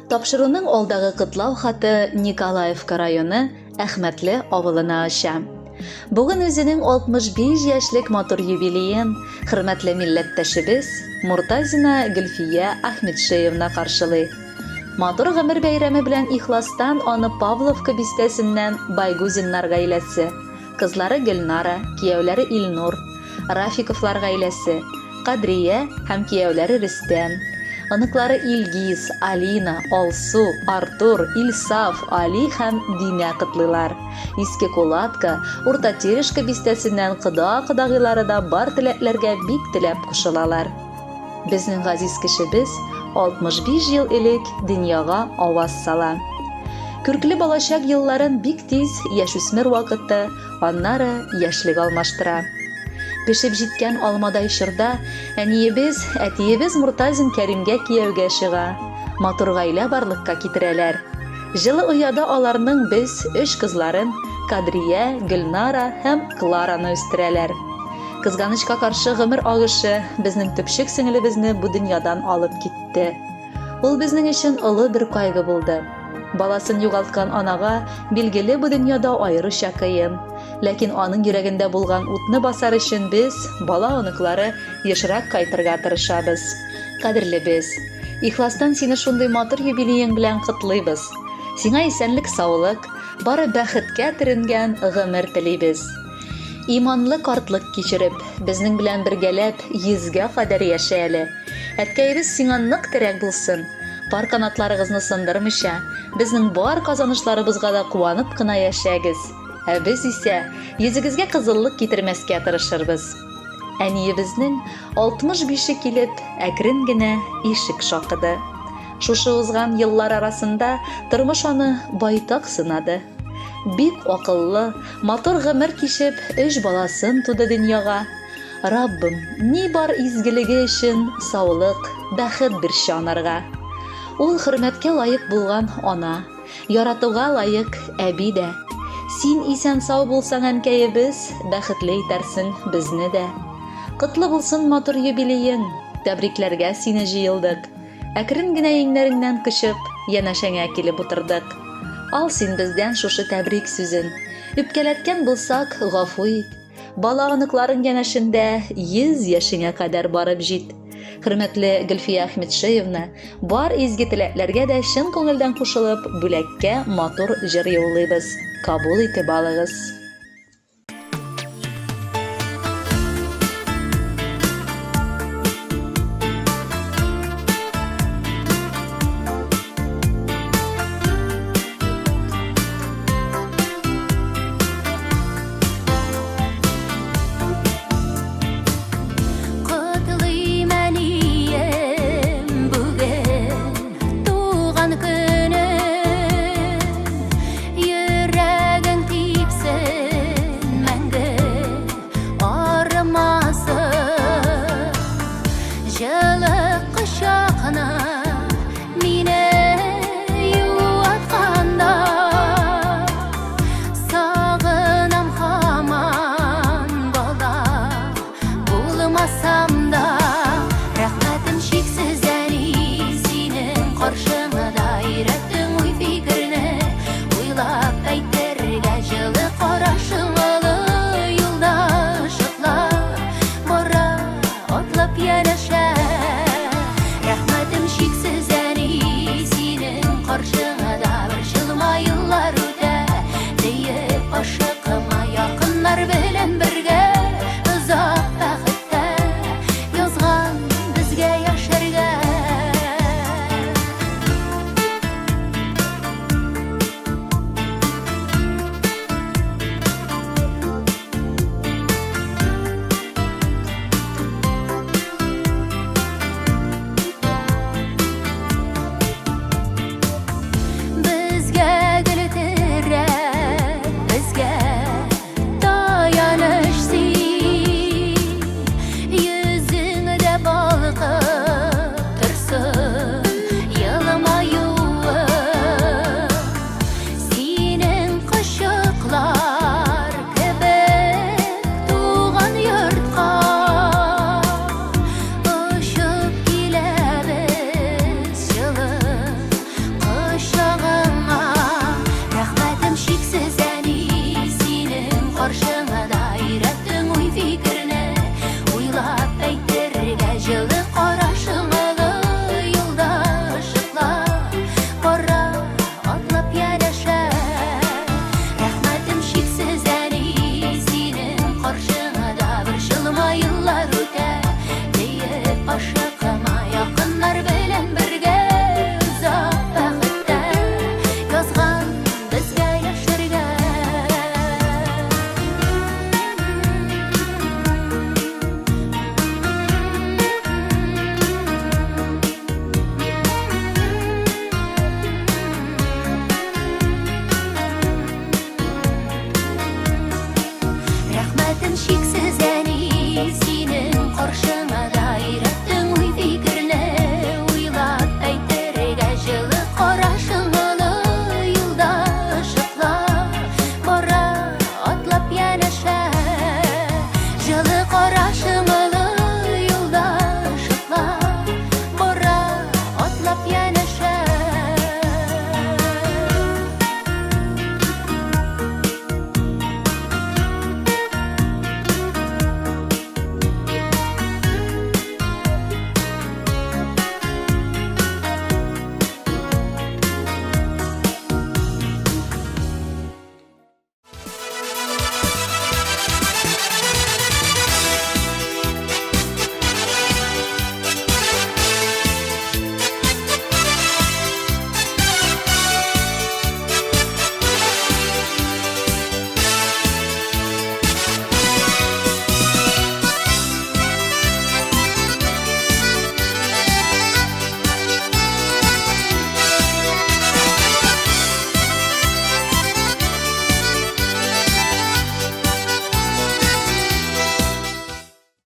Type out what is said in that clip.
Тапшыруның алдагы котлау хаты Николаевка районы Әхмәтле авылына оча. Бүген үзенең 65 яшьлек матур юбилеен хөрмәтле милләттәшебез Муртазина Гөлфия Ахметшеевна каршылый. Матур гомер бәйрәме белән ихластан аны Павловка бистәсеннән Байгузиннар гаиләсе, кызлары Гөлнара, кияүләре Илнур, Рафиковлар гаиләсе, Кадрия һәм кияүләре Рөстәм, оныклары Илгиз, Алина, Алсу, Артур, Илсаф, Али һәм Динә котлыйлар. Иске Кулатка, Урта Терешка бистәсеннән кода-кодагыйлары да бар теләкләргә бик теләп кушылалар. Безнең газиз кешебез 65 ел элек дөньяга аваз сала. Күркле балачак елларын бик тиз яшүсмер вакыты, аннары яшьлек алмаштыра. Пешеп җиткән алмадай чорда әниебез, әтиебез Муртазин Кәримгә кияүгә чыга. Матур гаилә барлыкка китерәләр. Җылы ояда аларның без өч кызларын, Кадрия, Гөлнара һәм Клараны үстерәләр. Кызганычка каршы, гомер агышы безнең төпчек сеңелебезне бу дөньядан алып китте. Ул безнең өчен олы бер кайгы булды. Баласын югалткан анага, билгеле, бу дөньяда аеруча кыен. Ләкин аның йөрәгендә булган утны басар өчен без, бала-оныклары, ешрак кайтырга тырышабыз. Кадерлебез, ихластан сине шундый матур юбилеең белән котлыйбыз. Сиңа исәнлек-саулык, бары бәхеткә төренгән гомер телибез. Иманлы картлык кичереп, безнең белән бергәләп йөзгә кадәр яшә әле. Әткәебез сиңа нык терәк булсын. Пар канатларыгызны сындырмыйча, безнең бар казанышларыбызга да куанып кына яшәгез. Ә без исә йөзегезгә кызыллык китермәскә тырышырбыз. Әниебезнең 65-е килеп, әкрен генә ишек шакыды. Шушы узган еллар арасында тормыш аны байтак сынады. Бик акыллы, матур гомер кичеп, өч баласын туды дөньяга. Раббым, ни бар изгелеге өчен саулык, бәхет бирче анарга. Ул хөрмәткә лаек булган ана, яратуга лаек әби дә. Син исән-сау булсаң, әнкәебез, бәхетле итәрсең безне дә. Котлы булсын матур юбилеең, тәбрикләргә сине җыелдык. Әкрен генә иңнәреңнән кочып, янәшәңә килеп утырдык. Ал син бездән шушы тәбрик сүзен. Үпкәләткән булсак, гафу ит. Бала-оныкларың янәшендә 100 яшеңә кадәр барып җит. Хөрмәтле Гөлфия Ахметшеевна, бар изге теләкләргә дә чын күңелдән кушылып, бүләккә матур җыр юллыйбыз. Кабул итеп алыгыз. Котлыйм әнием бүген туган көнен. Йөрәгең типсен мәңге арымасын. Җылы кочагына мине юатканда Сагынам һаман бала булмасам да.